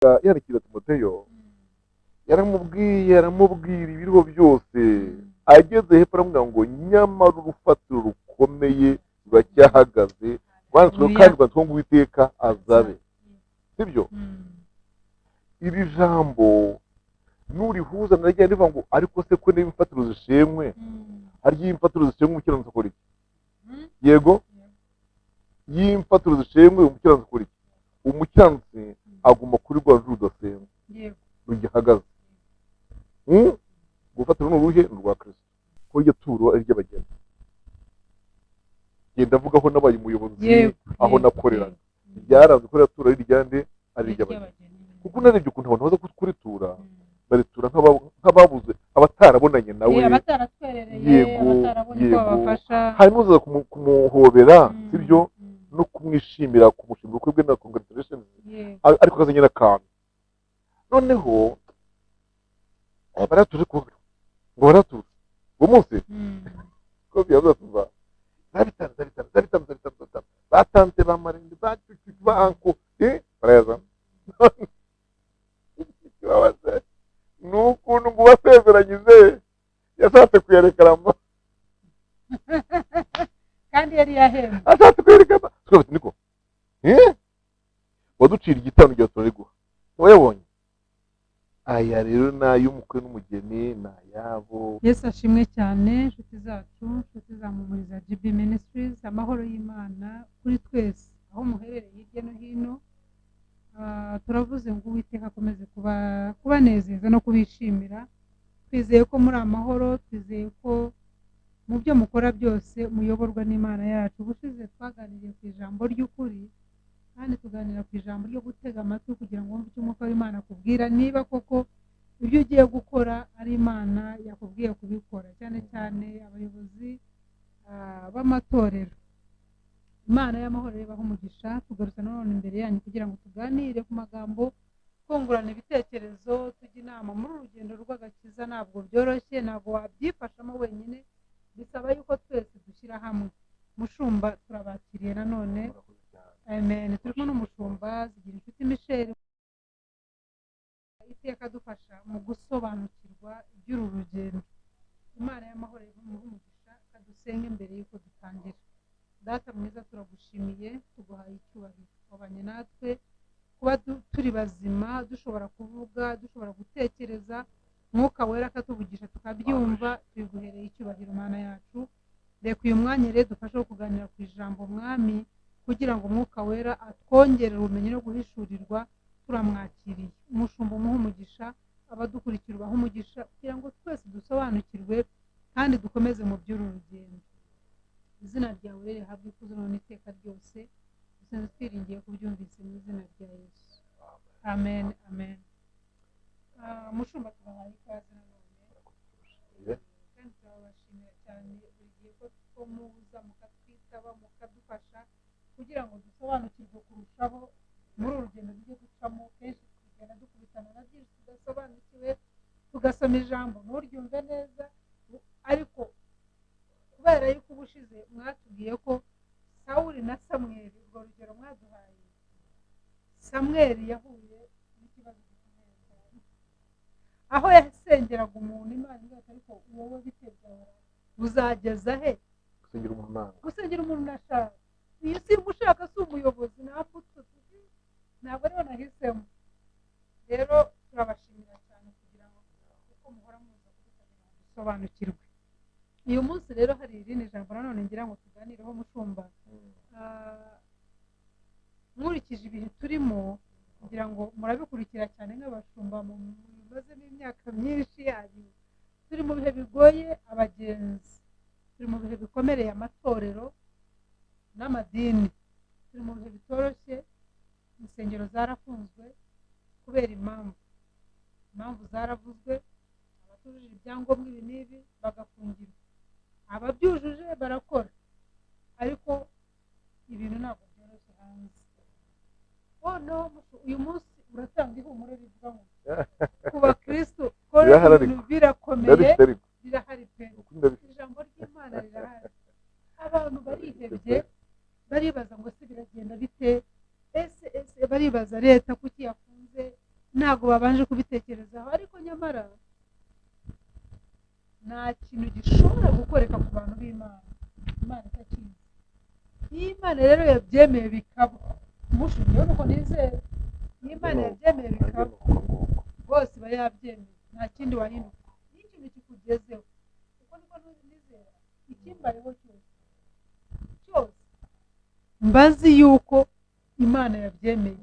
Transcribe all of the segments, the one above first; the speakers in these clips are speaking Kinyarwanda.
Yandikira Timoteyo, yaramubwiye, aramubwira ibiriho byose. Ageze hepfo aramubwira ngo: "Nyamara urufatiro rukomeye ruracyahagaze, rwanditsweho kandi rwanditsweho ngo Uwiteka azabe." Sibyo? Iri jambo nurihuza na rya rivuga ngo: "Ariko se ko niba imfatiro zishenywe, harya iyo imfatiro zishenywe umukiranutsi akora iki?" Yego, iyo imfatiro zishenywe umukiranutsi akora iki? Umukiranutsi aguma kuri rwa rundi rudasenywa, rugihagaze. Urufatiro ni uruhe? Ni urwa Kristo, ko iryo turo ari iry'abageni. Genda avuga aho nabaye umuyobozi, aho nakoreraga, byaranzwe ko ririya turo ari iryande? Ari iry'abageni. Kuko unarebye ukuntu abantu baza kuritura, baritura nk'ababuze, abatarabonanye nawe. Abataratwerereye, abatarabonye uko babafasha. Harimo uzaza kumuhobera, sibyo, no kumwishimira, kumushimira ubukwe bwe na congratulations, ariko akazanye n'akantu. Noneho barature kuvuga ngo baratura uwo munsi, ko byavuze tuva za bitanu, za bitanu, za bitanu, za bitanu, za bitanu, batanze ba marraine, ba cucu, ba uncle, barayazana. Ikibabaje ni ukuntu ngo uwasezeranyije yashatse kuyarekarama. Kandi yari yahembwe. Ashatse kuyerekana, twese niko waducira igitanu igihe turariguha, wayabonye. Aya rero ni ay'umukwe n'umugeni, ni ayabo. Yesu ashimwe cyane. Inshuti zacu, inshuti za Mumuriza GB Ministries, amahoro y'Imana kuri twese aho muherereye hirya no hino. Turavuze ngo Uwiteka akomeze kubanezeza no kubishimira. Twizeye ko muri amahoro, twizeye ko mu byo mukora byose muyoborwa n'Imana yacu. Ubushize twaganiriye ku ijambo ry'ukuri, kandi tuganira ku ijambo ryo gutega amatwi kugira ngo wumve icyo Umwuka w'Imana akubwira, niba koko ibyo ugiye gukora ari Imana yakubwiye kubikora, cyane cyane abayobozi b'amatorero. Imana y'amahoro ibahe umugisha. Tugarutse nanone imbere yanyu kugira ngo tuganire ku magambo, twungurana ibitekerezo, tujya inama muri uru rugendo rw'agakiza. Ntabwo byoroshye, ntabwo wabyifashamo wenyine, bisaba yuko twese dushyira hamwe. Mushumba, turabakiriye nanone. Murakoze cyane. Amen. Turi kumwe n'umushumba Zigira Inshuti Michel, iteka adufasha mu gusobanukirwa iby'uru rugendo. Imana y'amahoro imuhe umugisha. Kadusenge mbere y'uko dutangira. Data mwiza, turagushimiye, tuguhaye icyubahiro. Wabanye natwe kuba turi bazima, dushobora kuvuga, dushobora gutekereza, Mwuka Wera akatuvugisha tukabyumva. Tubiguhereye icyubahiro, Mana yacu. Reka uyu mwanya rero dufashe wo kuganira ku ijambo, Mwami, kugira ngo Umwuka Wera atwongerere ubumenyi no guhishurirwa. Turamwakiriye. Umushumba umuhe umugisha, abadukurikira ubahe umugisha, kugira ngo twese dusobanukirwe kandi dukomeze mu by'uru rugendo. Izina ryawe rero rihabwe ikuzo none iteka ryose. Dusenze twiringiye kubyumvise, mu izina rya Yesu, amen, amen. Mushumba, tubahaye ikaze nanone. Turabashimiye. Kandi turabashimira cyane buri gihe ko muza mukatwitaba, mukadufasha kugira ngo dusobanukirwe kurushaho muri uru rugendo tujye ducamo. Kenshi tugenda dukubitana na byinshi tudasobanukiwe, tugasoma ijambo nturyumve neza, ariko kubera yuko ubushize mwatubwiye ko Sawuli na Samweli, urwo rugero mwaduhaye, Samweli yahuye n'ikibazo gikomeye cyane aho yasengeraga umuntu, Imana ivuga ati: "Ariko wowe bite byawe, uzageza he?" Gusengera umuntu nanga. Gusengera umuntu nashaka, iyi si ushaka si umuyobozi ntabwo ntabwo ariwe nahisemo. Rero turabashimira cyane kugira ngo uko muhora muza kudufasha ngo dusobanukirwe. Uyu munsi rero hari irindi jambo nanone ngira ngo tuganireho, mushumba. Nkurikije ibihe turimo, ngira ngo murabikurikira cyane nk'abashumba mumazemo imyaka myinshi yanyu, turi mu bihe bigoye abagenzi, turi mu bihe bikomereye amatorero n'amadini, turi mu bihe bitoroshye. Insengero zarafunzwe kubera impamvu zaravuzwe, abatujuje ibyangombwa ibi n'ibi bagafungirwa, ababyujuje barakora, ariko ibintu ntabwo byoroshye hanze. Noneho uyu munsi uratanga ihumure rivuga ngo ku bakristo ko Birahari ibintu ariko. birakomeye. Ndabifite ariko. Birahari pe. Ukuri ndabifite. Ijambo ry'Imana rirahari. Abantu barihebye, baribaza ngo se biragenda bite? Ese baribaza leta kuki yafunze. Ntabwo babanje kubitekerezaho, ariko nyamara nta kintu gishobora gukoreka ku bantu b'Imana Imana itakizi. Iyo Imana rero yabyemeye bikaba, umushinga nuko nizera, iyo Imana yabyemeye bikaba rwose iba yabyemeye, nta kindi wahinduka. Iyo ikintu kikugezeho, kuko niko nizera, ikimbayeho cyose cyose mbazi yuko Imana yabyemeye,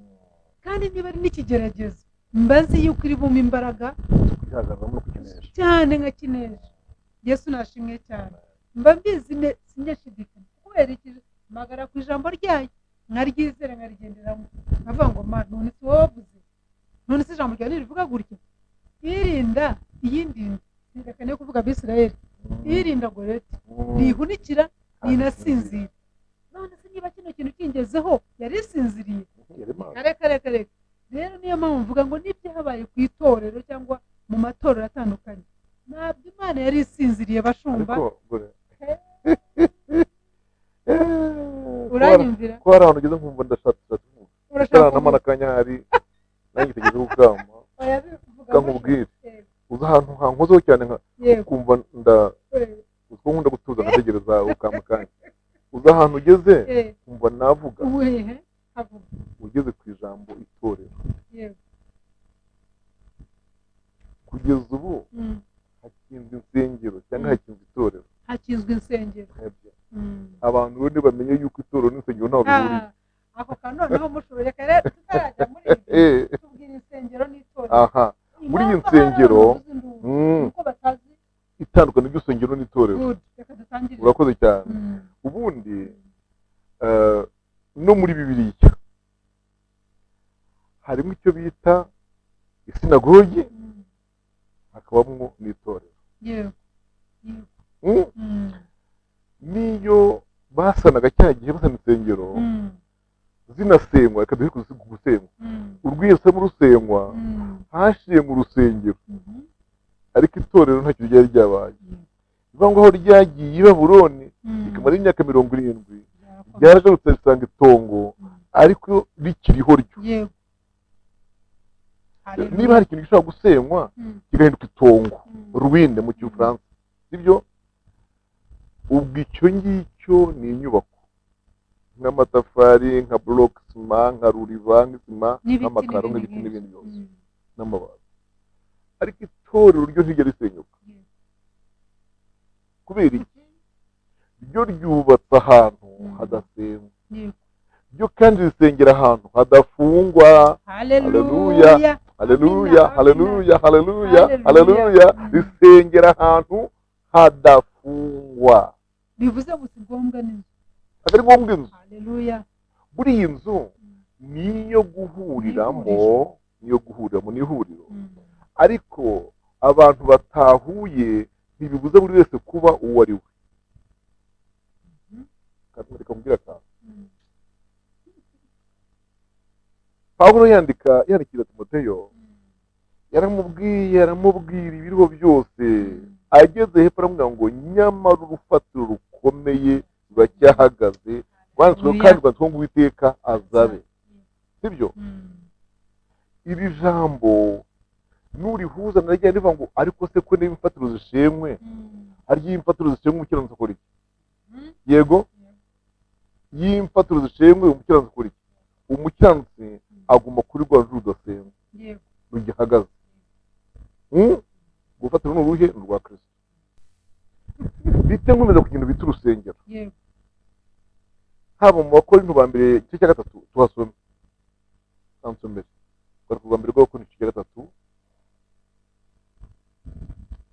kandi niba ari n'ikigeragezo mbazi yuko iri bumpe imbaraga cyane nka kinesha. Yesu nashimwe cyane, mba mbizi sinjyashidikanya kubera iki? Mpagara ku ijambo ryayo nkaryizera nkarigenderamo, nkavuga ngo ma none si wowe wavuze, none si ijambo ryawe ntirivuga gutya. Irinda iyindinda, reka niyo kuvuga Abisirayeli, irinda Goreti ntihunikira ntinasinzira. None se niba kino kintu kingezeho yari isinziriye? Reka reka reka. Rero niyo mpamvu mvuga ngo n'ibyabaye ku itorero cyangwa mu matorero atandukanye, ntabwo Imana yari isinziriye bashumba. Uranyumvira ko hari ahantu ugeze nkumva ndashatse urashaka akanya hari nanjye tegereje gukama kankubwire uza ahantu hankozeho cyane ukumva nda uziko nkunda gutuza nkategereza ukama kanya. Uza ahantu ugeze kumva navuga ugeze ku ijambo itorero. Kugeza ubu hakinzwe insengero cyangwa hakinzwe itorero, hakinzwe insengero. Abantu rero ntibamenye yuko itorero n'insengero ntaho bihuriye. Ako kantu noneho mushobora rero tutarajya muri ibi tubwira insengero n'itorero. Aha muri iyi nsengero itandukanye ry'urusengero n'itorero. Urakoze cyane. Ubundi no muri Bibiliya harimo icyo bita isinagogi, hakabamo n'itorero. Niyo basanaga cya gihe basana insengero zinasenywa, reka duhe gusenywa, urwiyesemo rusenywa, hashenywe urusengero, ariko itorero ntacyo ryari ryabaye. Bivuga ngo aho ryagiye i Babuloni rikamara imyaka 70, ryaragarutse risanga itongo ariko rikiriho ryo. Niba hari ikintu gishobora gusenywa kigahinduka itongo, ruine mu Kifaransa, sibyo? Ubwo icyo ngicyo ni inyubako nk'amatafari, nka block sima, nka ruriba, nk'isima, nk'amakaro, nk'ibiti n'ibindi byose n'amabati. Ariko itorero ryo ntiryo risenyuka. Kubera iki? Ryo ryubatse ahantu hadasenywa, ryo kandi risengera ahantu hadafungwa. Haleluya, haleluya, haleluya, haleluya, haleluya. Risengera ahantu hadafungwa. Bivuze ngo si ngombwa n'inzu, atari ngombwa inzu. Haleluya. Buri iyi nzu niyo guhuriramo, niyo guhuriramo, ni ihuriro. Ariko abantu batahuye ntibibuza buri wese kuba uwo ari we. Reka mbwira akantu. Pawulo yandikira Timoteyo, yaramubwiye aramubwira ibiriho byose, ageze hepfo aramubwira ngo nyamara urufatiro rukomeye ruracyahagaze, rwanditsweho kandi rwanditsweho ngo Uwiteka azabe. Sibyo? Iri jambo nurihuza na rya rivuga ngo ariko se ko niba imfatiro zishenywe, harya iyo imfatiro zishenywe umukiranutsi akora iki? Yego, iyo imfatiro zishenywe umukiranutsi akora iki? Umukiranutsi aguma kuri rwa rudasenywa rugihagaze. Gufatira ni uruhe? Ni urwa Kristo. Bite nkomeza ku kintu bita urusengero. Haba mu Bakorinto ba mbere igice cya 3 tuhasome. Ansomere. Urwandiko rwa mbere rw'Abakorinto igice cya 3.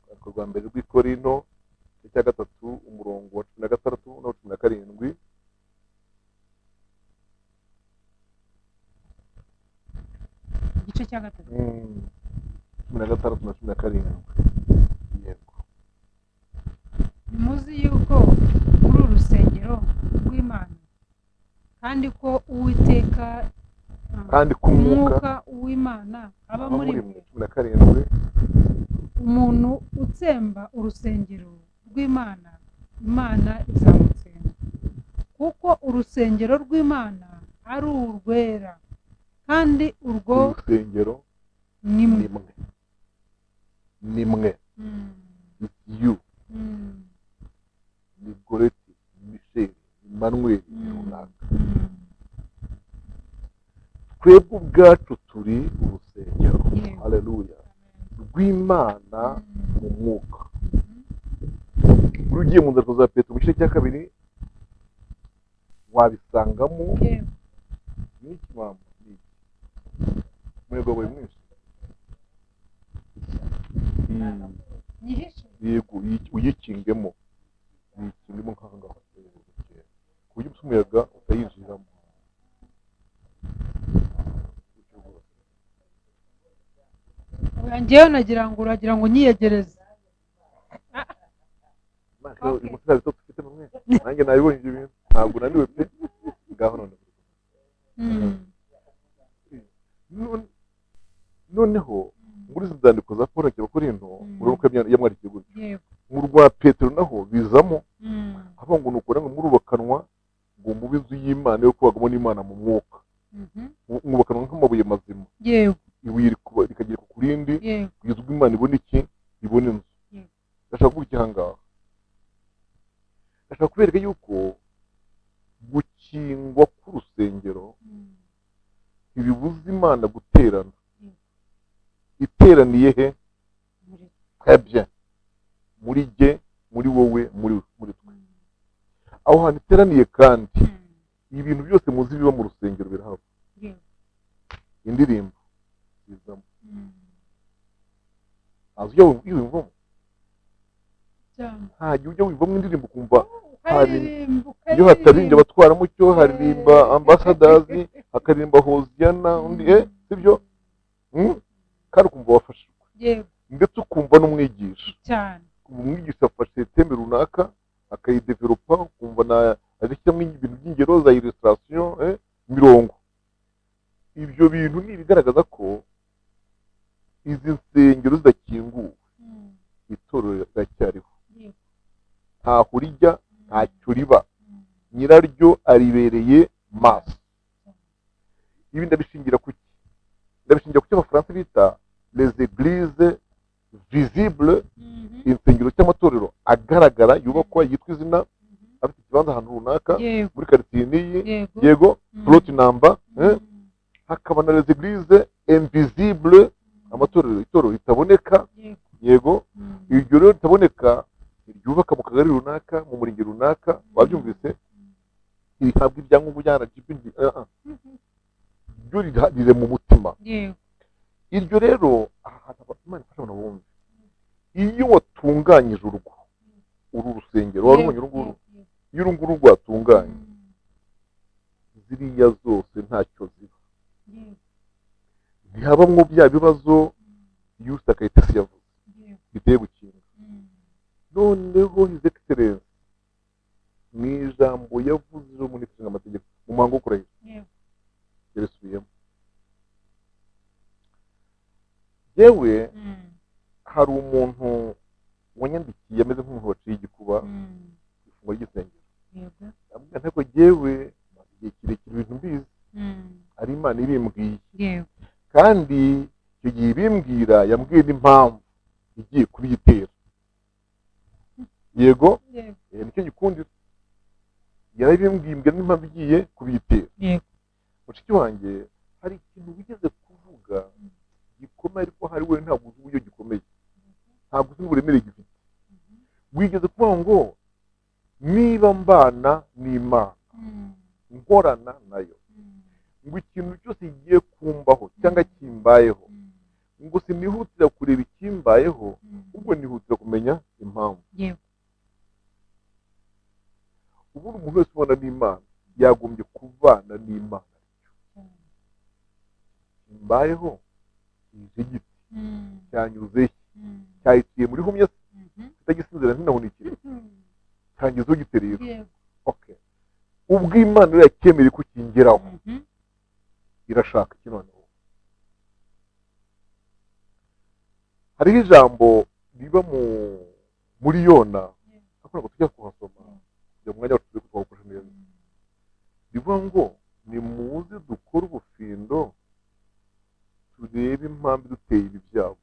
Urwandiko rwa mbere rw'Ikorinto igice cya 3 umurongo wa 16 na 17. Igice cya 3. 16 na 17. Yego. Nimuzi yuko muri urusengero rw'Imana, kandi ko Uwiteka kandi ku Umwuka w'Imana aba muri mwe. 17. Umuntu utsemba urusengero rw'Imana, Imana izamutsemba, kuko urusengero rw'Imana ari urwera, kandi urwo urusengero Nimwe. Nimwe, nimwe. It's you. Ni Goreti, ni Michel, ni Manuel, ni runaka. Twebwe ubwacu turi urusengero, haleluya, rw'Imana mu mwuka. Uri ugiye mu nzandiko za Petero mu gice cya 2 wabisangamo. Ni iki mama? Ni iki? Umuyaga wabaye mwinshi. Nyihishe. Yego, uyikingemo, uyikingemo nk'aha ngaha, ku buryo umuyaga utayinjiramo. Oya, njyewe nagira ngo uragira ngo nyiyegereze. Uyu munsi nta bitotsi ufite mwe, nanjye nabibonye ibyo bintu, ntabwo unaniwe pe. Ngaho none. Noneho muri izi nzandiko za Paul Abakorinto, urabona ko yamwandikiye gutyo. Mu rwa Petero naho bizamo, avuga ngo nuko namwe murubakanwa ngo mube inzu y'Imana yo kubagamo n'Imana mu mwuka, mwubakanwa nk'amabuye mazima, ibuye rikagereka ku rindi, kugeza ubwo Imana ibona iki? Ibona inzu. Ndashaka kuvuga iki aha ngaha? Ndashaka kubereka yuko gukingwa k'urusengero ntibibuza Imana guterana. Iteraniye he? Très bien. Muri jye, muri wowe, muri twe. Aho hantu iteraniye kandi ibintu byose muzi biba mu rusengero birahaba. Indirimbo zizamo. Ntazi ujya wiyumvamo? Nta gihe ujya wiyumvamo indirimbo ukumva iyo hataririmba abatwaramucyo, haririmba Ambassadors, hakaririmba Hoziyana, undi sibyo? Kandi ukumva wafashijwe, ndetse ukumva n'umwigisha cyane. Umwigisha afashe teme runaka akayidevelopa, ukumva na azishyiramo ibintu by'ingero za illustration, mirongo. Ibyo bintu ni ibigaragaza ko izi nsengero zidakinguwe, itorero riracyariho, ntaho rijya, ntacyo riba, nyiraryo aribereye maso. Ibi ndabishingira ku ki? Ndabishingira ku cyo Abafaransa bita les églises visibles, insengero cy'amatorero agaragara yubakwa yitwa izina, afite ikibanza ahantu runaka muri quartier n'iyi, yego, plot number, hakaba na les églises invisibles, amatorero, itorero ritaboneka, yego, iryo rero ritaboneka ryubaka mu kagari runaka, mu murenge runaka, wabyumvise, rihabwa ibyangombwa bya RGB, ryo rire mu mutima. Iryo rero ahantu Imana ifasha abantu bumve, iyo watunganyije urugo, uru rusengero warubonye uru nguru, iyo uru nguru rwatunganye, ziriya zose ntacyo ziba, ntihabamwo bya bibazo Yusta Kayitesi yavuze biteye gukinga. Noneho His Excellency mu ijambo yavuze ejo mu nteko ishinga amategeko mu muhango wo kurahira, yabisubiyemo. Yewe hari umuntu wanyandikiye ameze nk'umuntu waciye igikuba ifungwa ry'isengero, ntabwo yewe igihe kirekire ibintu mbizi, ari Imana ibimbwiye, kandi icyo gihe ibimbwira yambwiye n'impamvu igiye kubiyitera. Yego, nicyo gikundiro, yarabimbwiye n'impamvu igiye kubiyitera. Mushiki wanjye, hari ikintu wigeze kuvuga gikomeye, ariko hari we ntabwo uzi uburyo gikomeye, ntabwo uzi n'uburemere gifite. Wigeze kuvuga ngo niba mbana n'Imana, nkorana nayo, ngo ikintu cyose kigiye kumbaho cyangwa kimbayeho, ngo sinihutira kureba ikimbayeho, ubwo nihutira kumenya impamvu. Ubundi umuntu wese ubana n'Imana yagombye kubana n'Imana. Kimbayeho kije giti, cyanyuze cyahitiye muri humye, kitagisinzira ntinahunikire, cyangizeho gite rero. Okay, ubwo Imana rero yacyemeye ko kingeraho, irashaka iki noneho? Hariho ijambo riba muri Yona, ariko ntabwo tujya kuhasoma kugira umwanya wacu turi twawukoresha neza. Rivuga ngo nimuze dukore ubufindo Turebe impamvu iduteye ibi byago.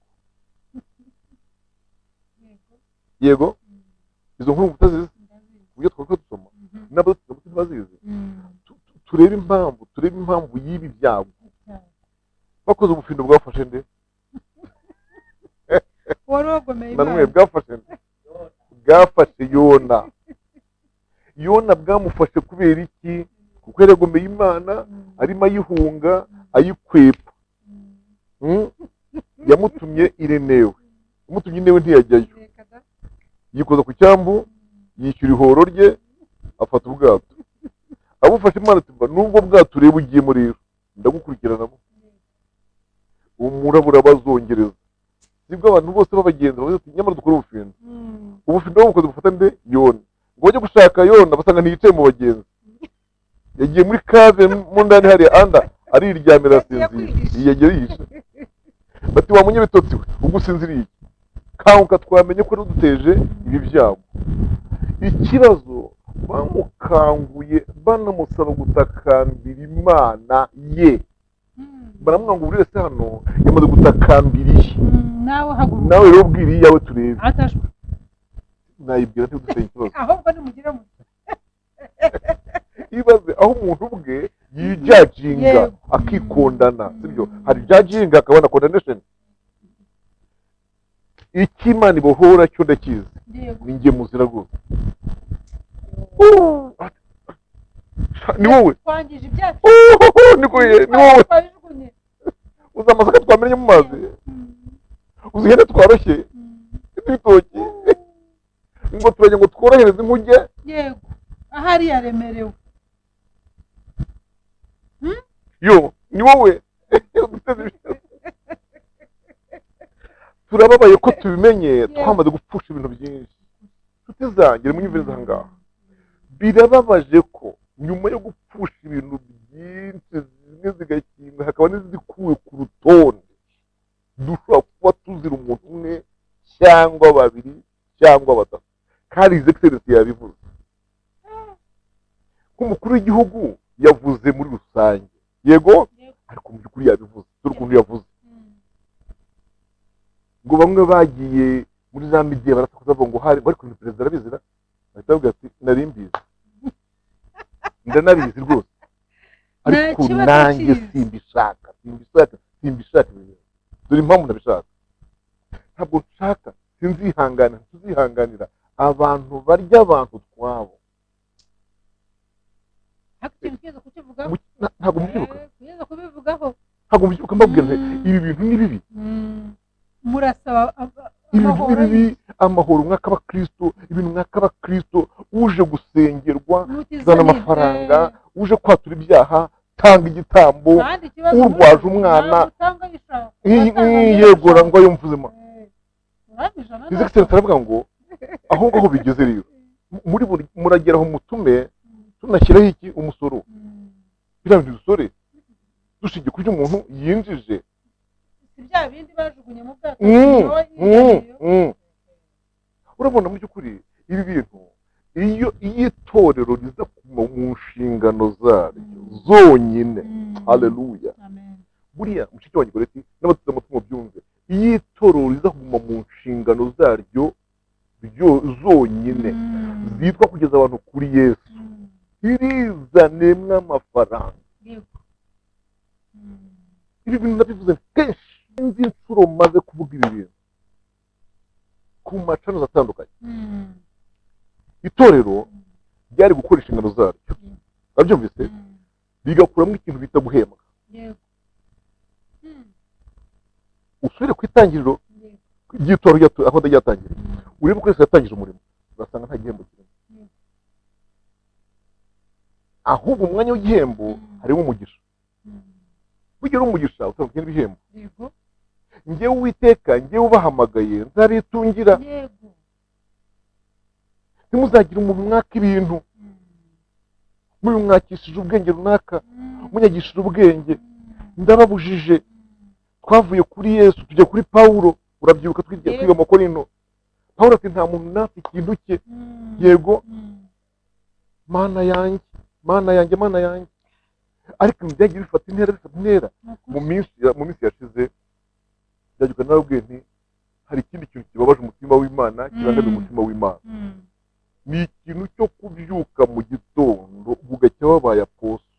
Yego. Yego. Izo nkuru mutazizi? Ndazizi. Uburyo twakora dusoma n'abaduteze amatwi ntibazizi. Turebe impamvu, turebe impamvu y'ibi byago. Ibyago. Bakoze ubufindo, bwafashe nde? Wari wagomeye Nanwe Imana. Bwafashe nde? Bwafashe Yona. Yona bwamufashe kubera iki? Kuko yaragomeye Imana, arimo ayihunga, ayikwepa. Yamutumye irenewe, yamutumye inewe, ntiyajyayo. Reka da. Yikoza ku cyambu, yishyura ihoro rye, afata ubwato, abufashe. Imana ati: "Nubwo bwato ureba ugiyemo rero, ndagukurikiranamo umurabura bazongereza." Sibwo abantu bose b'abagenzi bavuze ati: "Nyamara dukore ubufindo." Ubufindo babukoze, bufata nde? Yona. Ngo bajye gushaka Yona, basanga ntiyicaye mu bagenzi, yagiye muri cave mu ndani hariya anda ariryamira, Yagiye arasinzira. kwihisha. Yagiye yihisha. Bati: "Wa munyabitotsi we, ubwo usinziriye iki? Kanguka, twamenye ko duteje ibi byago." Ikibazo, bamukanguye banamusaba gutakambira Imana ye. Baramubwira ngo buri wese hano yamaze gutakambira iye. Nawe haguruka. Nawe rero ubwira iyawe turebe. Atashwe. Nayibwira ntiduteye ikibazo. Ahubwo nimugire muti. Ibaze aho umuntu ubwe yijudginga, akikondana. Sibyo? Hari judging, hakaba na condemnation. Icyo Imana ibohora cyo ndakizi. Ni njye muzira rwose. Ni wowe. Twangije ibyacu. Niko ye, ni wowe. Twabijugunye. Uzi amasaka twamennye mu mazi? Uzi ihene twaroshye n'ibitoki ngo turajya ngo tworohereze inkuge? Yego, ahari yaremerewe. Yo, ni wowe. Turababaye ko tubimenye twamaze gupfusha ibintu byinshi. Nshuti zanjye, munyumvirize aha ngaha, birababaje ko nyuma yo gupfusha ibintu byinshi, zimwe zigakingwa, hakaba n'izikuwe ku rutonde, dushobora kuba tuzira umuntu umwe cyangwa babiri cyangwa batatu. Kandi His Excellency yabivuze nk'umukuru w'igihugu, yavuze muri rusange, yego. Yego. Ariko mu by'ukuri yabivuze, dore ukuntu yavuze ngo bamwe bagiye muri za media barasakuza bavuga ngo hari bari kubintu perezida arabizira, bahita bavuga ati: "Nari mbizi, ndanabizi rwose, ariko kiba nanjye atakizi. Simbishaka, simbishaka, simbishaka ibi bintu. Dore impamvu ndabishaka: ntabwo nshaka, sinzihangana, ntuzihanganira abantu barya abantu twabo." Ariko ikintu tugeze kukivugaho. Ntabwo mubyibuka? Tugeze kubivugaho. Ntabwo mubyibuka mbabwira nti ibi bintu ni bibi? Murasaba Ibintu ni amahoro. bibi. Amahoro mwaka abakristo, ibintu mwaka abakristo, uje gusengerwa zana amafaranga, uje kwatura ibyaha tanga igitambo, Kandi ikibazo urwaje umwana. Ntabwo utanga yishaka. Yegora ngo ayo mvuzemo. Urabijana. His Excellency aravuga ngo aho ngaho bigeze rero, muri buri muragera aho mutume tunashyiraho iki? Umusoro. Biriya bintu dusore dushingiye ku byo umuntu yinjije. Si bya bindi bajugunye mu bwato? Nawe yizaniye. Urabona, mu by'ukuri ibi bintu, iyo itorero riza kuguma mu nshingano zaryo zonyine, haleluya. Amen. Buriya mushiki wanjye Goreti n'abateze amatwi mubyumve, iyo itorero riza kuguma mu nshingano zaryo zonyine, zitwa kugeza abantu kuri Yesu, ntirizanemo amafaranga. Ibi bintu nabivuze kenshi, nzi inshuro maze kuvuga ibi bintu ku macano atandukanye. Itorero ryari gukora inshingano zaryo, babyumvise, rigakuramo ikintu bita guhembwa. Usubire ku itangiriro ry'itorero aho ryatangiriye, urebe uko Yesu yatangije umurimo, urasanga nta gihembo kirimo. Ahubwo umwanya w'igihembo harimo umugisha. Burya uri umugisha utandukanye n'ibihembo. Njyewe Uwiteka, njyewe ubahamagaye, nzabitungira. Ntimuzagire umuntu mwaka ibintu, mubimwakishije ubwenge runaka, munyagishije ubwenge. Ndababujije. Twavuye kuri Yesu tujya kuri Pawulo, urabyibuka twiga twiga Amakorinto. Pawulo ati: "Nta muntu natse ikintu cye." Yego. Mana yanjye, Mana yanjye, Mana yanjye. Ariko ibintu byagiye bifata intera, bifata intera. Mu minsi yashize byagirwa narabwiye nti hari ikindi kintu kibabaje umutima w'Imana, kibangamiye umutima w'Imana. Ni ikintu cyo kubyuka mu gitondo bugacya wabaye apostle,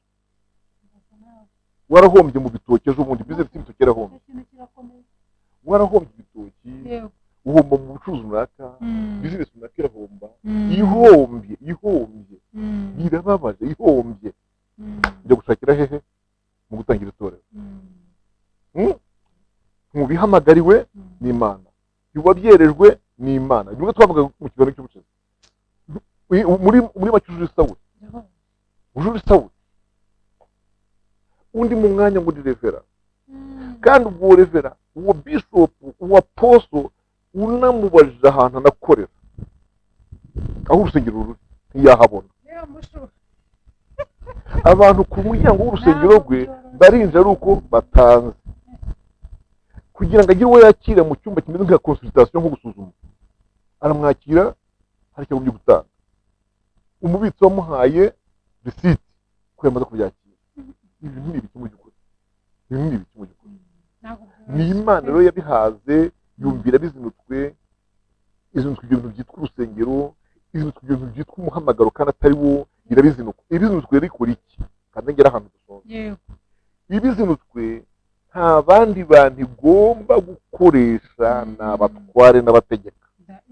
warahombye mu bitoki ejo bundi, business y'ibitoki yarahombye, Icyo kintu kirakomeye. warahombye ibitoki, uhomba mu bucuruzi runaka, business runaka irahomba, ihombye, ihombye, birababaje, ihombye. Ujya gushakira hehe mu gutangira itorero? Ntubihamagariwe n'Imana, ntiwabyerejwe n'Imana. Nibwo twavuga mu kiganiro cy'ubushize. Muri make, ujuje isabune, ujuje isabune, undi mu mwanya ngo uri reverend, kandi ubwo reverend, uwo bishopu, uwo apostle, unamubajije ahantu anakorera, aho urusengero ruri, ntiyahabona. Rero mushu Abantu ku muryango w'urusengero rwe barinjira ari uko batanze, kugira ngo agire uwo yakira mu cyumba kimeze nka consultation, nko gusuzuma. Aramwakira, hari icyo agombye gutanga. Umubitsi wamuhaye risiti ko yamaze kubyakira. Ibi ni ibiki mu by'ukuri? Ibi ni ibiki mu by'ukuri? Ntabwo Ni Imana rero yabihaze, yumvira bizinutswe, izinutswe ibyo bintu byitwa urusengero, izinutswe ibyo bintu byitwa umuhamagaro kandi atari wo, irabizinukwa. Ibizinutswe rero ikora iki? Kandi ngera ahantu dusoza. Ibizinutswe, nta bandi bantu igomba gukoresha, ni abatware n'abategeka.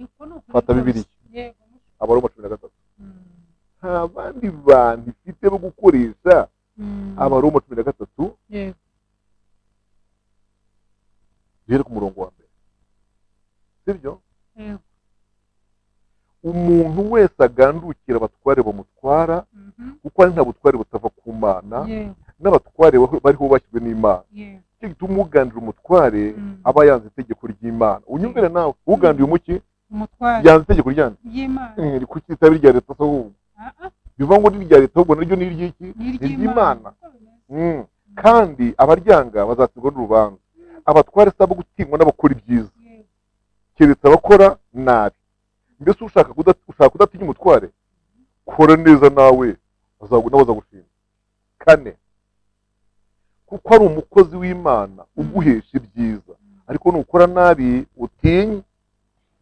Uko ni ukuri Fata rwose. Bibiliya. Yego mushu. Abaroma 13. Nta bandi bantu ifite bo gukoresha. Abaroma 13, duhere ku murongo wa mbere, sibyo? Yego. Umuntu wese agandukira abatware bamutwara, kuko ari nta butware butava ku Mana, n'abatware bariho bashyizwe n'Imana. Icyo gituma ugandira umutware aba yanze itegeko ry'Imana. Unyumvire nawe, ugandiye umuki? Umutware. Yanze itegeko ryande? Ry'Imana. Kuki ritaba irya leta se ahubwo? Ah, ah, Bivuga ngo ni irya leta, ahubwo naryo ni iry'iki? Ni Ni iry'Imana. iry'Imana. Uko bimeze. Kandi abaryanga bazatsindwa n'urubanza. Abatware si abo gutinywa n'abakora ibyiza, keretse abakora nabi. Mbese ushaka kudatinya umutware? Kora neza, nawe nawe azagushima. Kane, kuko ari umukozi w'Imana uguhesha ibyiza. Ariko nukora nabi utinye,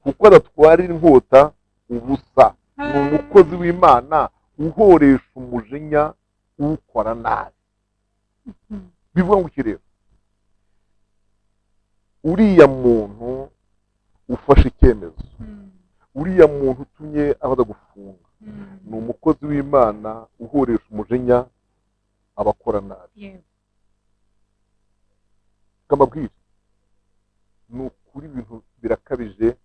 kuko adatwarira inkota ubusa, ni umukozi w'Imana uhoresha umujinya ukora nabi. Bivuga ngo iki rero? Uriya muntu ufashe icyemezo, uriya muntu utumye abaza gufunga, ni umukozi w'Imana uhoresha umujinya abakora nabi. Kamabwire, ni ukuri ibintu birakabije,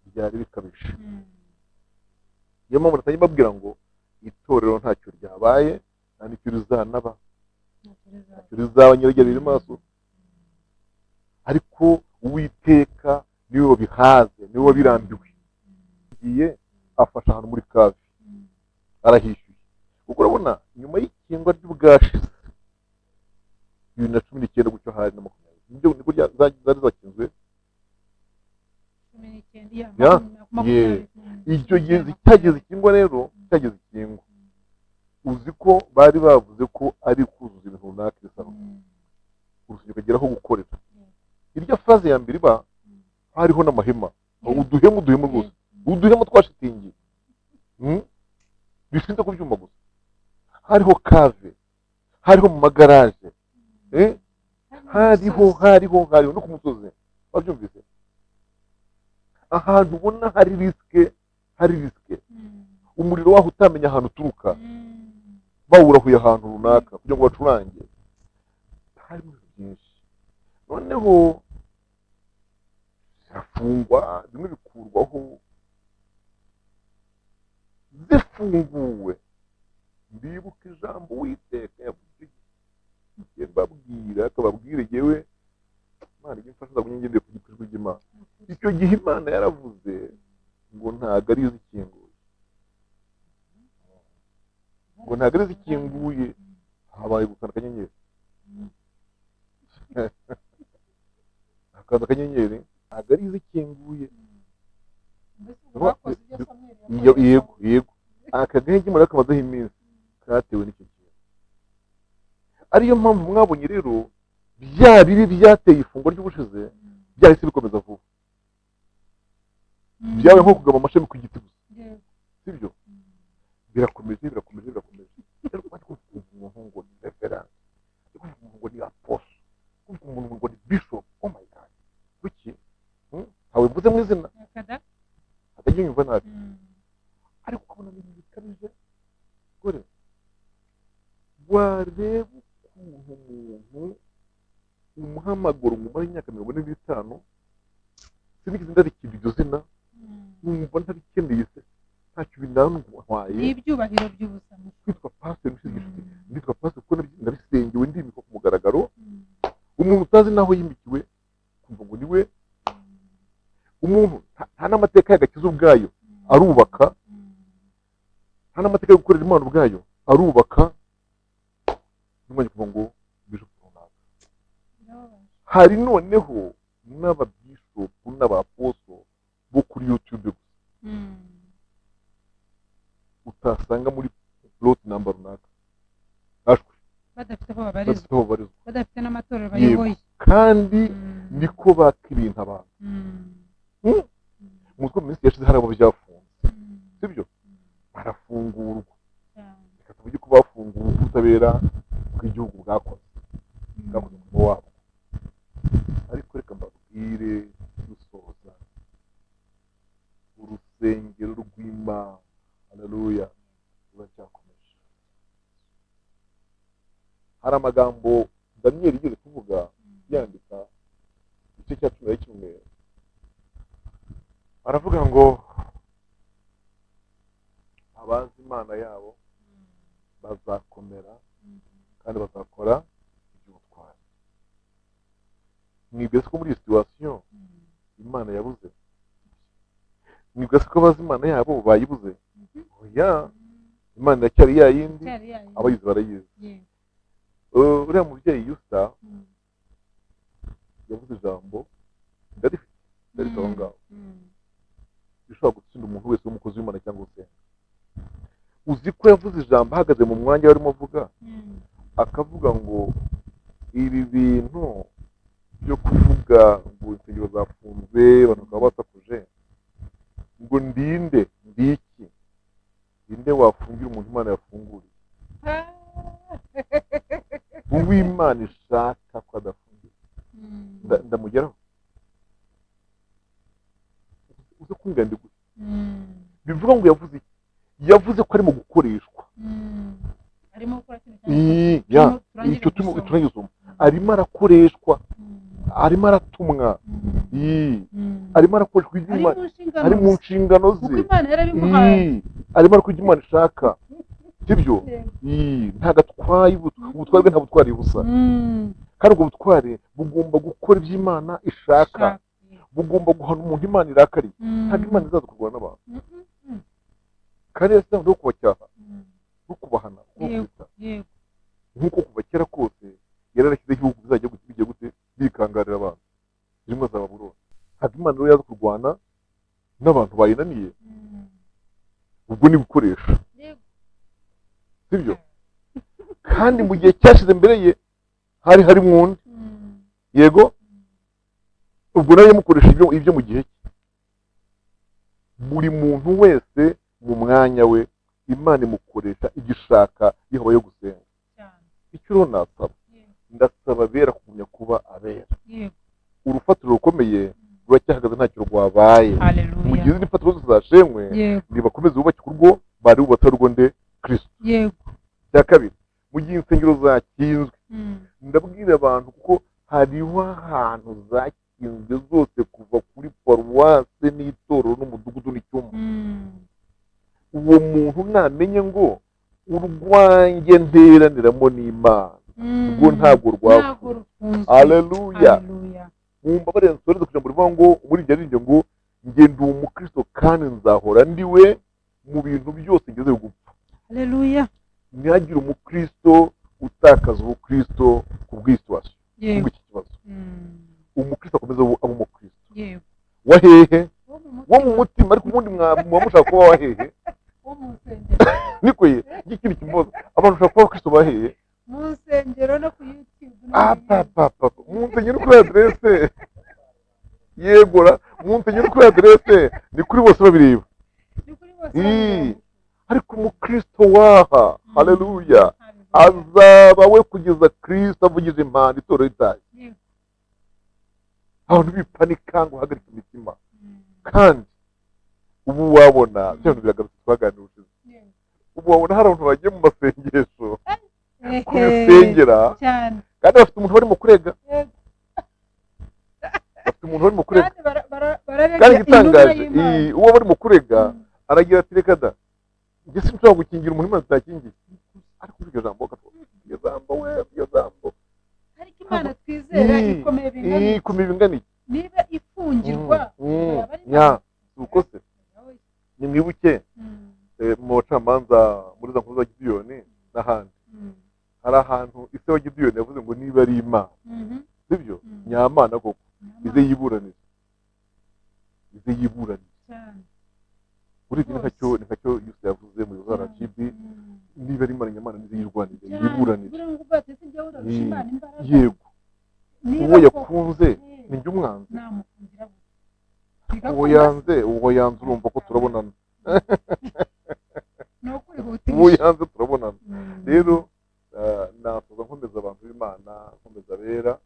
byari bikabije. Niyo mpamvu natangiye mbabwira ngo itorero ntacyo ryabaye, nta n'icyo rizanaba. Ntacyo rizaba. Ntacyo rizaba, nyiragera riri maso. Ariko Uwiteka niwe wabihaze, niwe wabirambiwe. Agiye afasha ahantu muri cave, arahishyuye, kuko urabona nyuma y'ikingwa ry'ubwashize 2019 gutyo, hari na 20, nibyo, nibwo zari zakinzwe. 19, ya, Ya, 20. Icyo gihe cyageze ikingwa rero, cyageze ikingwa, uzi ko bari bavuze ko ari kuzuza ibintu runaka bisaba urusengero ukagera aho gukorera. Irya phase ya mbere iba hariho n'amahema, uduhema, uduhema rwose, uduhema twa shitingi, Bishinze ku byuma gusa. Hariho cave, hariho mu magaraje, eh? Hariho no ku musozi. Wabyumvise, ahantu ubona hari risque, hari risque, umuriro waho utamenya ahantu uturuka, bawurahuye ahantu runaka kugira ngo bacurange. Harimo ibintu byinshi. Noneho zirafungwa, bimwe bikurwaho. Zifunguwe, ndibuka ijambo Uwiteka yavuze igihe mbabwira, akababwira yewe Imana ijya imfasha, nzagumye ngendeye ku ijwi ry'Imana. Icyo gihe Imana yaravuze ngo ntabwo ari izikinguye, ngo ntabwo ari izikinguye. Habaye gukanda akanyenyeri, akanda akanyenyeri, ntabwo ari izikinguye. Mbese ubwo bakoze ibyo Samweli Iyo yakoze. Yego, yego, aka gahenge muri kamazeho iminsi katewe n'icyo kintu. Ariyo mpamvu mwabonye rero bya bibi byateye ifungwa ry'ubushize byahise bikomeza vuba. Byabaye nko kugaba amashami ku giti gusa, sibyo? Birakomeje, birakomeje, birakomeje. Rero bari kuvuga umuntu ngo ni reverend, kuvuga umuntu ngo ni apostle, kuvuga umuntu ngo ni bishop, oh my God, kuki? Ntawe mvuze mu izina, atajya yumva nabi, ariko ukabona ni ibintu bikabije. Gore wareba ukuntu umuntu umuhamagaro umumara imyaka 45, sinigeze ndarikira iryo zina, numva ntarikeneye se, ntacyo binantwaye. Ni ibyubahiro by'ubusa. Kwitwa pasiteri ushinzwe inshuti, nditwa pasiteri kuko nabisengewe, ndimikwa ku mugaragaro. Umuntu utazi n'aho yimikiwe, kumva ngo niwe umuntu nta n'amateka y'agakiza ubwayo arubaka, nta n'amateka yo gukorera Imana ubwayo arubaka, n'umwanya kuvuga ngo bishop runaka. Hari noneho n'ababishopu n'abaposo bo kuri YouTube gusa, utasanga muri plot number runaka, ashwi. Badafite aho babarizwa. Badafite aho babarizwa. Badafite n'amatorero bayoboye. Kandi niko baka ibintu abantu. Muzi ko mu minsi yashize hari abo byafunze, sibyo? Barafungurwa. Reka tuvuge ko bafunguwe ubutabera bw'igihugu bwakoze umurimo wabo. Ariko reka mbabwire dusoza, urusengero rw'Imana, haleluya, ruracyakomeje. Hari amagambo Daniyeli yigeze kuvuga, yandika igice cya 11, aravuga ngo abazi Imana yabo bazakomera kandi bazakora iby'ubutwari. Mwibwira ko muri iyi situation Imana yabuze? Mwibwira ko abazi Imana yabo bayibuze? Oya, Imana iracyari ya yindi, abayizi barayizi. Uriya mubyeyi Yusta yavuze ijambo ndarifite, ndarifite aho ngaho, rishobora gutsinda umuntu wese w'umukozi w'Imana cyangwa usenga. Uzi ko yavuze ijambo ahagaze mu mwanya barimo avuga, akavuga ngo ibi bintu byo kuvuga ngo insengero zafunze, abantu bakaba basakuje, ngo ndinde ndiki, ndinde wafungira umuntu Imana yafunguriye, uw'Imana ishaka ko adafungira, ndamugeraho uze kumbwira ndi gute? Bivuga ngo yavuze iki? Yavuze ko arimo gukoreshwa. Arimo gukora kino Ya, turangije icyo turimo gusoma. Turangije gusoma. Arimo arakoreshwa, arimo aratumwa. Arimo arakoreshwa ibyo Ari Imana mu nshingano ari mu ze. nshingano ze. Kuko Imana yarabimuhaye. Arimo arakora ibyo Imana ishaka, sibyo? Yego. Ntabwo atwaye ubutware bwe, ntabwo butwariye ubusa. Kandi ubwo butware bugomba gukora ibyo Imana ishaka, Shaka. bugomba guhana umuntu Imana irakariye. Ntabwo Imana izaza kurwana n'abantu, kandi yasize no kubacyaha no kubahana, kubakubita, nk'uko kuva kera kose yararashyizeho ibihugu bizajya bijya gute bikangarira abantu zirimo za Babuloni. Ntabwo Imana rero yaza kurwana n'abantu bayinaniye, ubwo ni gukoresha, sibyo? Kandi mu gihe cyashize mbere ye hari harimo undi, yego, ubwo nawe yamukoresha ibyo mu gihe cye. Buri muntu wese mu mwanya we Imana imukoresha igishaka iyo habayeho gusenga. Icyo rero nasaba, ndasaba abera kugumya kuba abera. Urufatiro rukomeye ruracyahagaze, ntacyo rwabaye. Mu Haleluya. gihe izindi mfatiro zose zashenywe, nibakomeze bubake urwo bari bubatse, urwo nde? Kristo. Cya kabiri, mu gihe insengero zakinzwe, ndabwira abantu, kuko hariho ahantu zakinzwe zose, kuva kuri paruwase n'itorero n'umudugudu n'icyumba, uwo muntu namenye ngo urwanjye nteraniramo n'Imana, rwo ntabwo rwapfuye. Ntabwo rufunzwe. Haleluya. Haleluya. Mumbabarire nsoreze ku ijambo rivuga ngo muri iryo ririmbye ngo njye ndi umukristo kandi nzahora ndi we mu bintu byose ngeze gupfa. Haleluya. Ntihagire umukristo utakaza ubukristo ku bw'isituwasiyo, kubw'iki kibazo. Umukristo akomeza abe umukristo. Wa hehe? Wo mu Wo mu mutima. mutima. Ariko ubundi muba mushaka kuba wa hehe? Wo mu nsengero. Niko ye, ngiki ni ikibazo, abantu bashaka kuba abakristo ba hehe? Mu nsengero no ku YouTube. Mu nsengero kuri adresse. Yegora mu nsengero kuri adresse ni kuri bose babireba. Ni kuri bose babireba. Ariko umukristo waha, haleluya, azaba we kugeza Kristo avugije impanda itorero ritashye. Abantu bipanika ngo uhagarike imitima. Kandi ubu wabona bya bintu biragarutse twaganira ubushize. Ubu wabona hari abantu bagiye mu masengesho kubisengera kandi bafite umuntu barimo kurega. Bafite umuntu barimo kurega. Kandi igitangaje uwo barimo kurega aragira ati reka da njye sinshobora gukingira umuntu Imana itakingiye. Ariko iryo jambo iryo jambo we iryo jambo. Ariko Imana twizera ikomeye bingana. Ikomeye bingana iki? Niba ifungirwa nya uko se nimwibuke mu bacamanza muri za nkuru za Gidiyoni n'ahandi hari ahantu ise wa Gidiyoni yavuze ngo niba ari Imana sibyo nyamana koko ize yiburanira ize yiburanira uri ni nkacyo Yesu yavuze mu za RGB niba ari Imana nyamana ize yirwanira yiburanira yego uwo yakunze ni njye umwanzi uwo yanze urumva ko turabonana uwo yanze turabonana. Rero nasoza nkomeza abantu b'Imana nkomeza abera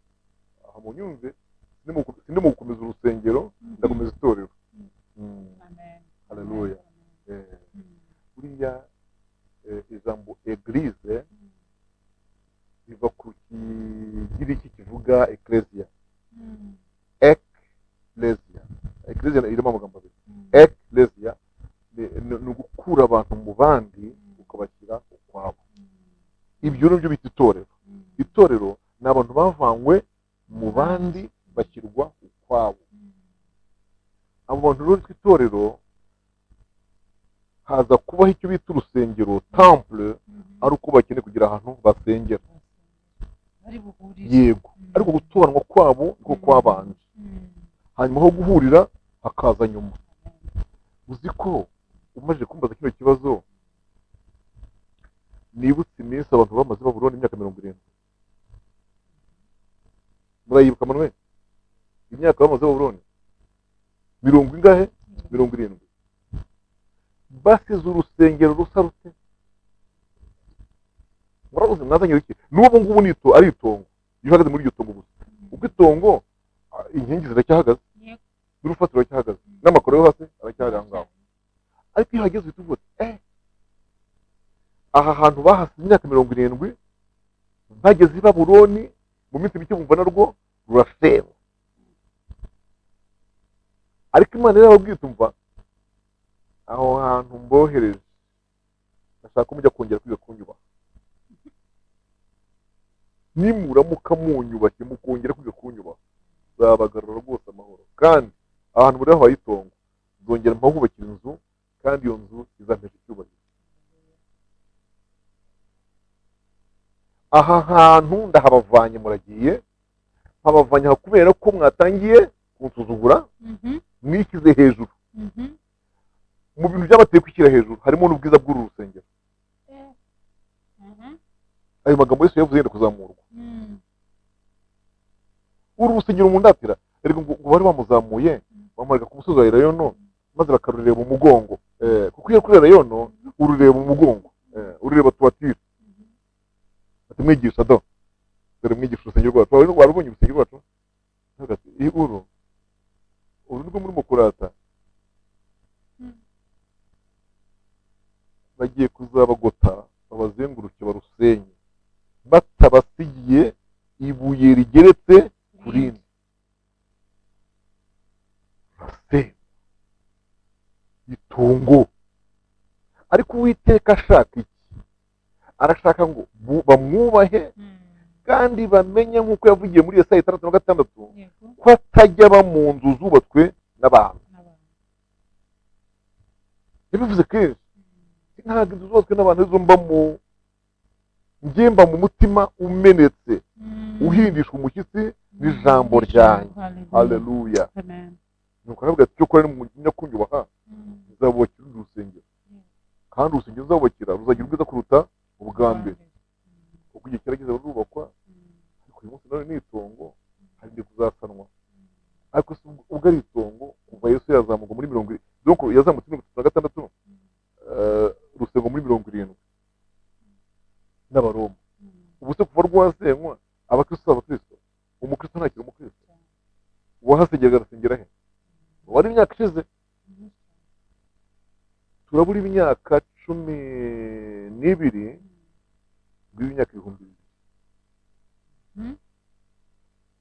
aha mu nyumve sindi mu gukomeza urusengero ndakomeza itorero. Haleluya. Buriya ijambo eglise riva ku kigiriki kivuga ecclesia. Ecclesia. Ecclesia irimo amagambo abiri. Ecclesia ni ugukura abantu mu bandi ukabashyira ukwabo. Ibyo nibyo bita itorero. Itorero ni abantu bavanywe mu bandi bashyirwa ukwabo. Abo bantu rero tw'itorero haza kubaho icyo bita urusengero temple ari uko bakeneye kugira ahantu basengera. Yego, ariko gutoranwa kwabo niko kwabanje. Hanyuma ho guhurira hakaza nyuma. Uzi ko umaze kumbaza kino kibazo nibutse iminsi abantu bamaze Babuloni imyaka 70. Murayibuka Manuel? Imyaka bamaze Babuloni mirongo ingahe? 70. Basize urusengero rusa rute? Muraruzi mwazanye iki? N'ubu ngubu nito ari itongo. Iyo uhagaze muri iryo tongo gusa. Uko itongo inkingi ziracyahagaze. N'urufatiro ruracyahagaze. N'amakoro yo hasi aracyari ngaho. Ariko iyo uhageze uhita uvuga aha hantu bahasize imyaka 70 bageze i Babuloni mu minsi mike bumva narwo rurasenywa. Ariko Imana yarababwiye tumva aho hantu mbohereje ndashaka ko mujya kongera kwiga kunyubaha. Nimuramuka munyubashye mukongera kwiga kunyubaha nzabagarura rwose amahoro. Kandi ahantu muri aho itongo nzongera mpahubakira inzu kandi iyo nzu izampesha icyubahiro. Aha hantu ndahabavanye muragiye mpabavanye kubera ko mwatangiye kunsuzugura mwishyize hejuru. Mu bintu byabateye kwishyira hejuru harimo n'ubwiza bw'uru rusengero. Ayo magambo Yesu yavuze yenda kuzamurwa. Uru rusengero mu ndatira ariko ngo bari bamuzamuye bamureka ku musozi wa Elayono maze bakarureba umugongo. Kuko iyo kuri Elayono urureba umugongo urureba tuwatire. Ati mwigisha do dore mwigisha urusengero rwacu warubonye urusengero rwacu ati uru nirwo murimo kurata bagiye kuzabagota babazenguruke barusenye batabasigiye ibuye rigeretse ku rindi. Itungo. Ariko Uwiteka ashaka iki? Arashaka ngo bamwubahe kandi bamenye nk'uko yavugiye muri Yesaya 66 ko atajya aba mu nzu zubatswe n'abantu. Yabivuze kenshi. Ntabwo inzu zubatswe n'abantu izo mbamo ngemba mu mutima umenetse uhindishwa umushyitsi n'ijambo ryanjye. Haleluya. Nuko aravuga ati cyo kora nimugumya kunyubaha nzabubakira urusengero kandi urusengero nzabubakira ruzagira ubwiza kuruta ubwa mbere. Kuko igihe kirageze rurubakwa, ariko uyu munsi none ni itongo, hari kuzasanwa. Ariko ubwo ari itongo kuva Yesu yazamuka muri 70, donc yazamutse 36, rusengo muri 70 n'Abaroma. Ubu se kuva rwasenywa abakristo abakristo, umukristo ntakiri umukristo, uwahasengeraga arasengera he? Wari imyaka ishize, turabura imyaka 12 rw'imyaka 2000.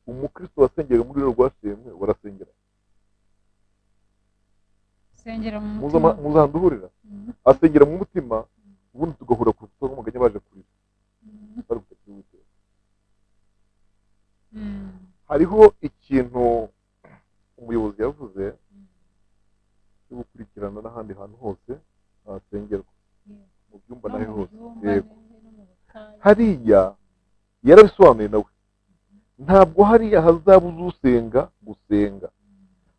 Umukristo wasengeraga muri rwo rwasenywe warasengera, sengera mu mutima, muzanduhurira asengera mu mutima, ubundi tugahura ku rukuta rw'umuganya baje kurira bari gutaka Uwiteka. Hariho ikintu umuyobozi yavuze cyo gukurikirana n'ahandi hantu hose hasengerwa, mu byumba naho hose. Yego, hariya yarabisobanuye nawe, ntabwo hariya hazabuza usenga gusenga,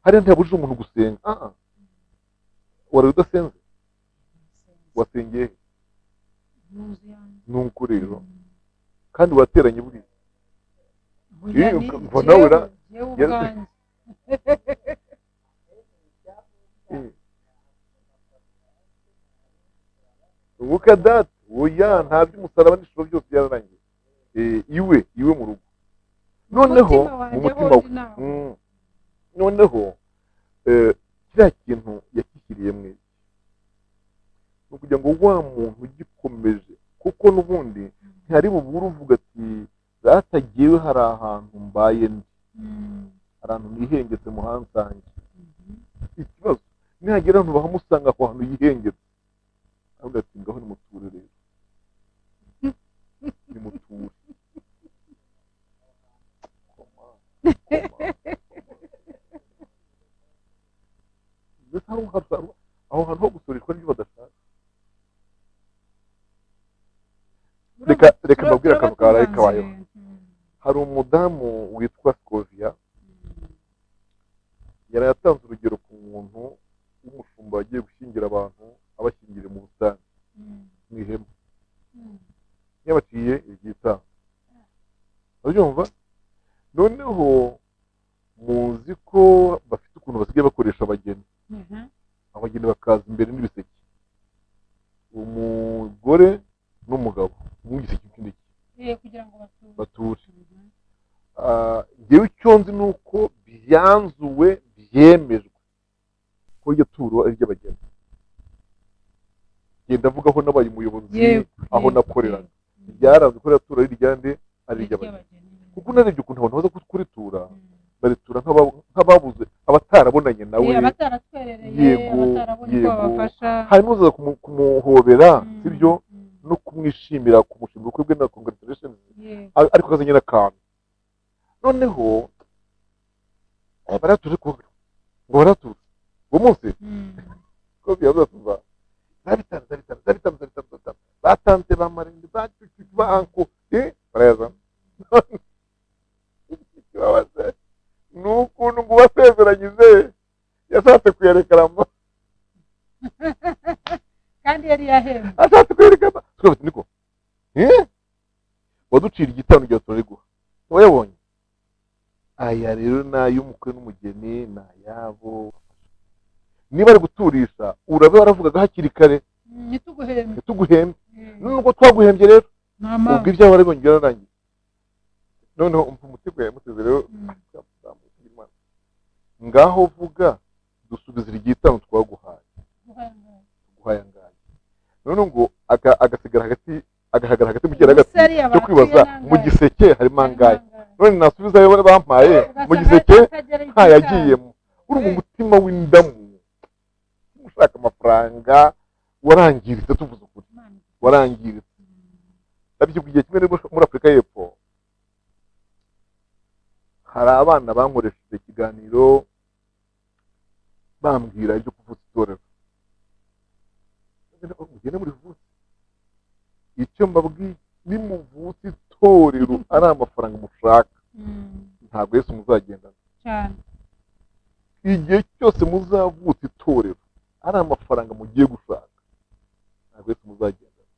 hariya ntihabujije umuntu gusenga. Wari udasenze wasengeye nuko rero kandi wateranye buriya umwuka data oya nta by'umusaraba n'ishuro byose byararangiye. Iwe iwe mu rugo noneho mu mutima we noneho kiriya kintu yakishyiriye mwe ni ukugira ngo wa muntu ugikomeje, kuko n'ubundi ntihari bubure uvuga ati datagiwe hari ahantu mbaye ndi, hari ahantu nihengetse muhansange. Ikibazo nihagera ahantu bahamusanga aho hantu yihengetse, avuga ati ngaho nimuture rero, nimuture. Aho hantu ho gusurishwa n'ibyo badashaka. Reka mbabwire akantu karaye kabayeho. Hari umudamu witwa Scovia, yari yatanze urugero ku muntu w'umushumba wagiye gushyingira abantu abashyingiriye mu busitani mu ihema, yabaciye iryitanga. Urabyumva? Noneho muzi ko bafite ukuntu basigaye bakoresha abageni, abageni bakaza imbere n'ibiseke, umugore n'umugabo mu giseke ikindi kugira ngo bature. Ngewe icyo nzi ni uko byanzuwe byemejwe ko iryo turo ari iry'abageni. Ngenda avuga aho nabaye umuyobozi, aho nakoreraga, byaranzwe ko iryo turo ari iryande, ari iry'abageni. Kuko unarebye ukuntu abantu baza kuritura, baritura nk'ababuze, abatarabonanye nawe, yego yego, harimo uzaza kumuhobera, sibyo, no kumwishimira, kumushimira ubukwe bwe na congratulations, ariko akazanye n'akantu. Noneho baratuje ngo baratura uwo munsi ko byazatumva zabitanze batanze bamarinde bacucu ba anko barayazana. Ikibabaje ni ukuntu ngo ubasezeranyije yashatse kuyerekaramo kandi yari yahembwe, ashatse kuyerekana. Twebwe niko waducira igitanu gihe turariguha wayabonye. Aya rero ni ay'umukwe n'umugeni, ni ayabo. Niba ari guturisha urabe waravugaga hakiri kare, ntituguhembe. Nubwo twaguhembye rero ubwo ibyawe warabibonye byararangiye. Noneho umva umutego yamuteze rero, ngaho vuga dusubize igitanu twaguhaye, tuguhaye angahe? Noneho ngo agasigara hagati, agahagarara hagati mu kiragati cyo kwibaza mu giseke harimo angahe. None nasubizayo bampaye mu giseke ntayagiyemo. Uri mu mutima w'indamu ushaka amafaranga, warangiritse, tuvuze ukuri, warangiritse. Ndabyibuka igihe kimwe muri Afurika y'Epfo, hari abana bankoresheje ikiganiro bambwira ibyo kuvutsa itorero. Mugende muri vutse, icyo mbabwiye nimuvutse itorero ari amafaranga mushaka, ntabwo Yesu muzagendana. Igihe cyose muzavutsa itorero ari amafaranga mugiye gushaka, ntabwo Yesu muzagendana.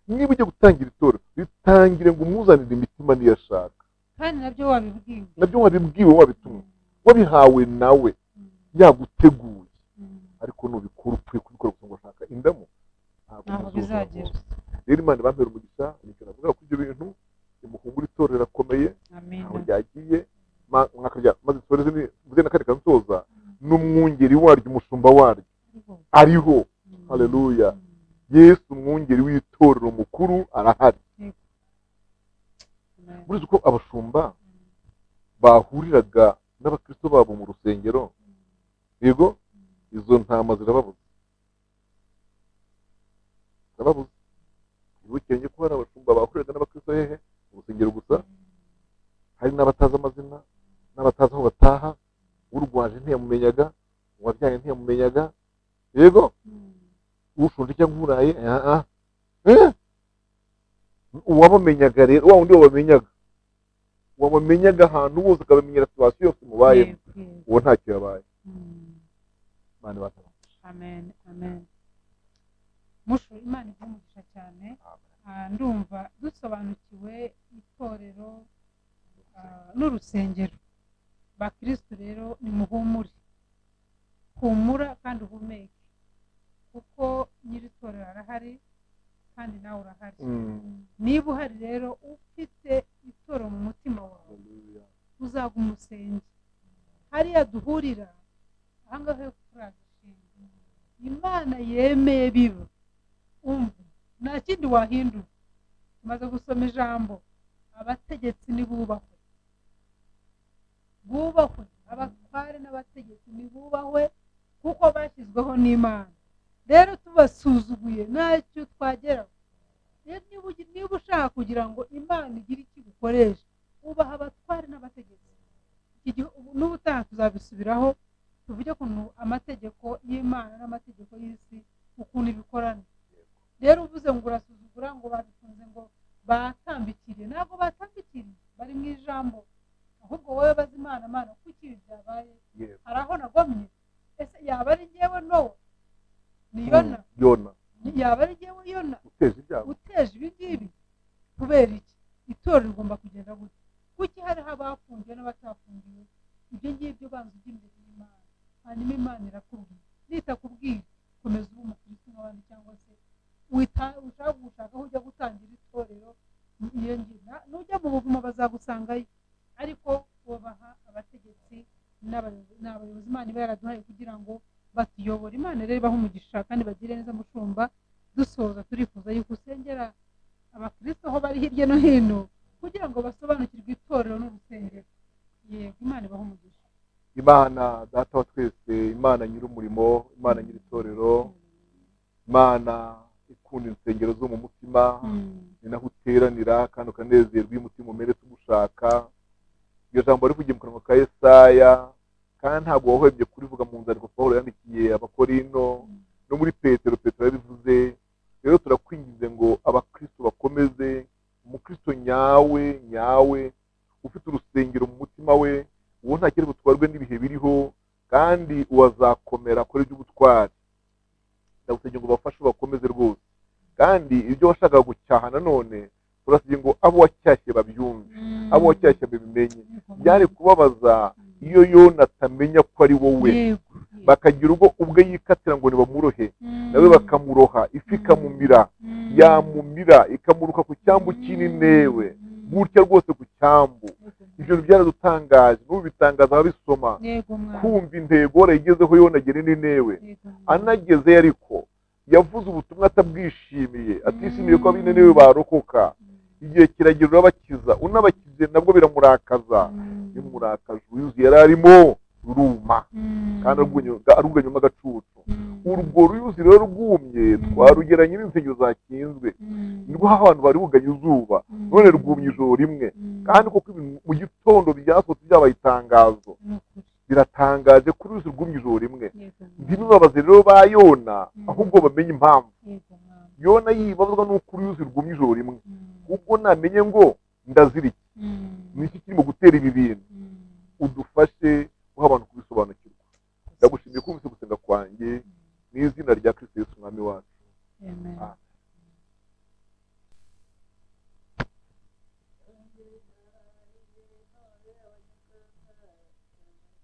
Niba ugiye gutangira itorero, ritangire ngo umuzanire imitima niyo ashaka. Kandi nabyo wabibwiwe. Nabyo wabibwiwe, wabitumwe, wabihawe nawe, yaguteguye. Ariko nubikora upfuye kubikora gusa ngo ushaka indamu, ntabwo ntaho muzuzura bizagera. Rwose rero Imana ibampera umugisha. Nicyo navuga kuri ibyo bintu. Nimuhumure, itorero rirakomeye. Amen. Aho ryagiye mwakarya maze nsoreze mvuze n'akandi kansoza n'umwungeri waryo, umushumba waryo ariho. Haleluya! Yesu umwungeri w'itorero mukuru arahari. Amen. Murizi ko abashumba bahuriraga n'abakristo babo mu rusengero? Yego, izo ntama zirababuza, zirababuza. Bukeye ko hari abashumba bahuriraga n'abakristo hehe? Mu rusengero gusa. Hari n'abatazi amazina, n'abatazi aho bataha. Urwaje ntiyamumenyaga, uwabyaye ntiyamumenyaga. Yego, ushonje cyangwa uraye, ah, ah. Eh? Uwabamenyaga rero, wa wundi wabamenyaga, wabamenyaga ahantu hose, akabamenyera situation yose mubayemo, Yego, yego. uwo ntacyo yabaye. Imana ibatabare. Amen, amen. Mushu, Imana iguhe umugisha cyane. Ndumva dusobanukiwe itorero n'urusengero. Bakristo rero, nimuhumure, humura kandi uhumeke, kuko nyiri itorero arahari kandi nawe urahari. Niba uhari rero, ufite itorero mu mutima wawe, uzaguma usenge. Hariya duhurira ahangaha yo turagashinga, Imana yemeye biba. Umva, nta kindi wahindura. Tumaze gusoma ijambo: abategetsi nibubahwe, bubahwe. Abatware n'abategetsi nibubahwe, kuko bashyizweho n'Imana. Rero tubasuzuguye ntacyo twageraho. Rero niba ushaka kugira ngo Imana igire icyo igukoresha, ubaha abatware n'abategetsi. Iki gihe n'ubutaha tuzabisubiraho, tuvuge ukuntu amategeko y'Imana n'amategeko y'isi ukuntu ibikorana. Rero uvuze ngo urasuzugura, ngo babifunze, ngo batambikiriye, ntabwo batambikiriye, bari mu ijambo. Ahubwo wowe baza Imana: Mana, kuki ibi byabaye? Hari aho nagomye? Ese yaba ari njyewe Nowa? Ni Yona. Yona. Yaba ari njyewe Yona uteje ibyago, uteje ibi ngibi? Kubera iki? Itorero rigomba kugenda gute? Kuki hariho abafungiwe n'abatafungiwe? Ibyo ngibyo banza ujye imbere y'Imana, hanyuma Imana irakubwira. Nitakubwira, komeza ube umukristo nk'abandi, cyangwa se ushaka gushaka aho ujya gutangira itorero. Iyo ngiyo nujya mu buvumo bazagusangayo. Ariko bubaha abategetsi n'abayobozi Imana iba yaraduhaye kugira ngo batuyobore. Imana rero ibahe umugisha kandi bagire neza. Mushumba, dusoza turifuza yuko usengera abakristo aho bari hirya no hino, kugira ngo basobanukirwe itorero n'urusengero. Yego, Imana ibahe umugisha. Imana Data wa twese, Imana nyir'umurimo, Imana nyir'itorero, Imana ikunda insengero zo mu mutima, ni naho uteranira kandi ukanezerwa iyo umutima umeretse ugushaka. Iryo jambo rivugiye mu kanwa ka Yesaya, kandi ntabwo wahwemye kurivuga mu nzandiko Pawulo yandikiye Abakorino, no muri Petero, Petero yabivuze. Rero turakwinginze ngo abakristo bakomeze. Umukristo nyawe nyawe ufite urusengero mu mutima we, uwo ntakiri butwarwe n'ibihe biriho, kandi uwazakomera akora iby'ubutwari. Ndagusabye ngo bafashe, bakomeze rwose. Kandi ibyo washakaga gucyaha nanone, turasabye ngo abo wacyashye babyumve, abo wacyashye babimenye. Byari kubabaza iyo Yona atamenya ko ari wowe, bakagira ubwo ubwe yikatira ngo nibamurohe, nawe bakamuroha, ifi ikamumira, yamumira ikamuruka ku cyambu cy'Ininewe gutya rwose ku cyambu. Ibyo bintu byaradutangaje, n'ubu bitangaza ababisoma, Yego mwana. kumva intego warayigezeho, Yona agera Ininewe. Yego mwana. Anagezeyo ariko yavuze ubutumwa atabwishimiye, atishimiye ko ab'Ininewe barokoka. Igihe kiragera urabakiza, unabakize nabwo biramurakaza. Bimurakaje, uruyuzi yari arimo ruruma, kandi aruganyemo agacucu. Urwo ruyuzi rero rwumye, twarugeranye n'insengero zakinzwe, nirwo abantu bari buganye izuba, none rwumye ijoro rimwe. Kandi koko ibintu mu gitondo byasohotse byabaye itangazo. Ni ukuri. Biratangaje ko uruyuzi rwumye ijoro rimwe. Yego mwana. Ntibibabaze rero ba Yona, ahubwo bamenye impamvu. Yego mwana. Yona yibazwa n'uko uruyuzi rwumye ijoro rimwe, ubwo namenye ngo ndazira iki, ni iki kirimo gutera ibi bintu. Udufashe guha abantu kubisobanukirwa. Ndagushimiye ko wumvise gusenga kwanjye, mu izina rya Kristo Yesu.